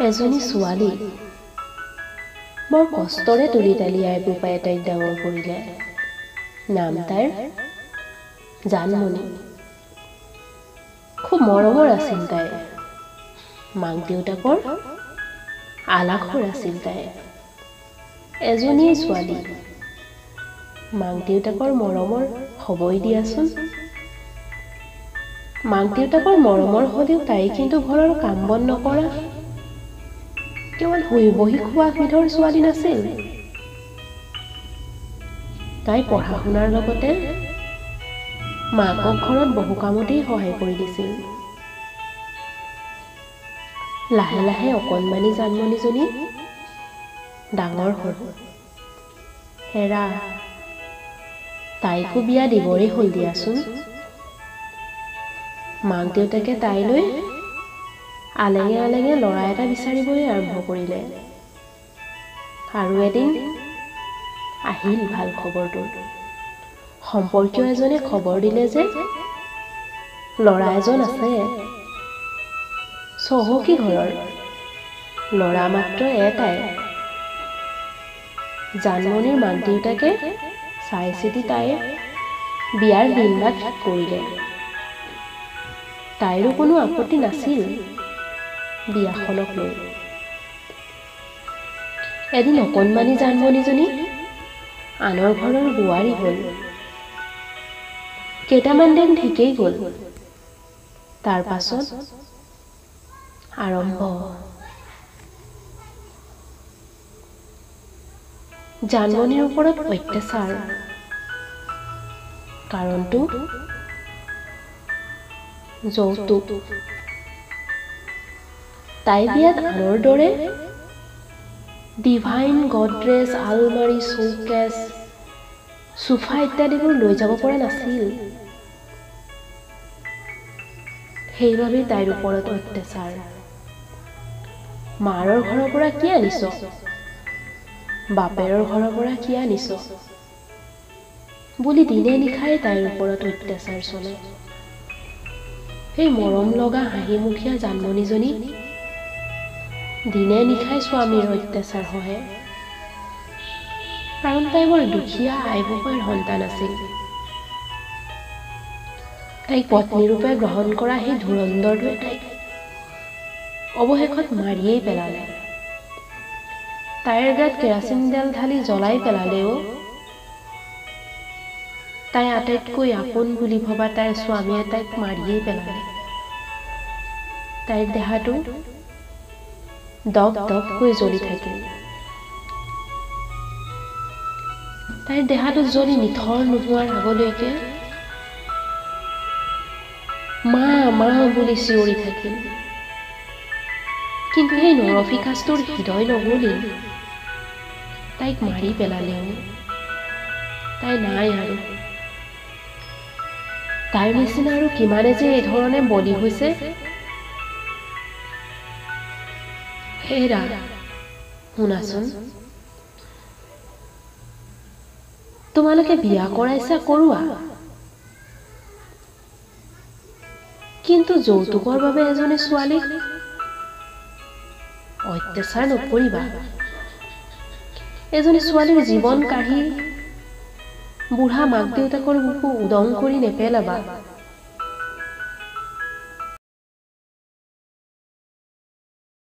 এজনী ছোৱালী বৰ কষ্টৰে তুলি তালি আই বোপায়ে তাইক ডাঙৰ কৰিলে। নাম তাইৰ জানমণি। খুব মৰমৰ আছিল তাই। মাক দেউতাকৰ আলাসৰ আছিল তাই। এজনীয়ে ছোৱালী, মাক দেউতাকৰ মৰমৰ হ'বই দিয়াচোন। মাক দেউতাকৰ মৰমৰ হ'লেও তাই কিন্তু ঘৰৰ কাম বন নকৰা, কেৱল শুই বহি খোৱা বিধৰ ছোৱালী নাছিল। তাই পঢ়া শুনাৰ লগতে মাকক ঘৰত বহু কামতেই সহায় কৰি দিছিল। লাহে লাহে অকণমানি জানমণিজনী ডাঙৰ হ'ল। হেৰা, তাইকো বিয়া দিবৰে হ'ল দিয়াচোন। মাক দেউতাকে তাইলৈ আলেঙে আলেঙে ল'ৰা এটা বিচাৰিবলৈ আৰম্ভ কৰিলে। আৰু এদিন আহিল ভাল খবৰটো। সম্পৰ্কীয় এজনে খবৰ দিলে যে ল'ৰা এজন আছে, চহকী ঘৰৰ, ল'ৰা মাত্ৰ এটাই। জানমণিৰ মাক দেউতাকে চাই চিতি তাইৰ বিয়াৰ দিন বাট কৰিলে। তাইৰো কোনো আপত্তি নাছিল বিয়াখনক লৈ। এদিন অকণমানি জানমণিজনী আনৰ ঘৰৰ বোৱাৰী হ'ল। কেইটামান দিন ঠিকেই গ'ল। তাৰ পাছত আৰম্ভ। জানমণিৰ ওপৰত অত্যাচাৰ। কাৰণটো যৌতুক। তাই বিয়াত আনৰ দৰে ডিভাইন, গডৰেজ, আলমাৰী, চৌকেছ, চোফা ইত্যাদিবোৰ লৈ যাব পৰা নাছিল। সেইবাবেই তাইৰ ওপৰত অত্যাচাৰ। মাৰৰ ঘৰৰ পৰা কি আনিছ, বাপেৰৰ ঘৰৰ পৰা কি আনিছ বুলি দিনে নিশাই তাইৰ ওপৰত অত্যাচাৰ চলে। সেই মৰম লগা হাঁহিমুখীয়া জানমণিজনী দিনে নিশাই স্বামীৰ অত্যাচাৰ সহে। কাৰণ তাই বৰ দুখীয়া আই বোপাইৰ সন্তান আছিল। তাইক পত্নীৰূপে গ্ৰহণ কৰা সেই ধুৰন্ধৰটোৱে তাইক অৱশেষত মাৰিয়েই পেলালে। তাইৰ গাত কেৰাচিন তেল ঢালি জ্বলাই পেলালেও তাই আটাইতকৈ আপোন বুলি ভবা তাইৰ স্বামীয়ে তাইক মাৰিয়েই পেলালে। তাইৰ দেহাটো দপ দপকৈ জ্বলি থাকিল। তাইৰ দেহাটো জ্বলি নিথৰ নোহোৱাৰ আগলৈকে মা মা বুলি চিঞৰি থাকিল। কিন্তু সেই নৰপিশাচটোৰ হৃদয় নগলিল। তাইক মাৰি পেলালেও তাই নাই আৰু। তাইৰ নিচিনা আৰু কিমানে যে এই ধৰণে বলি হৈছে। হেৰা শুনাচোন, তোমালোকে বিয়া কৰাইছা কৰোৱা, কিন্তু যৌতুকৰ বাবে এজনী ছোৱালীক অত্যাচাৰ নকৰিবা। এজনী ছোৱালীৰ জীৱন কাঢ়ি বুঢ়া মাক দেউতাকৰ বুকু উদং কৰি নেপেলাবা।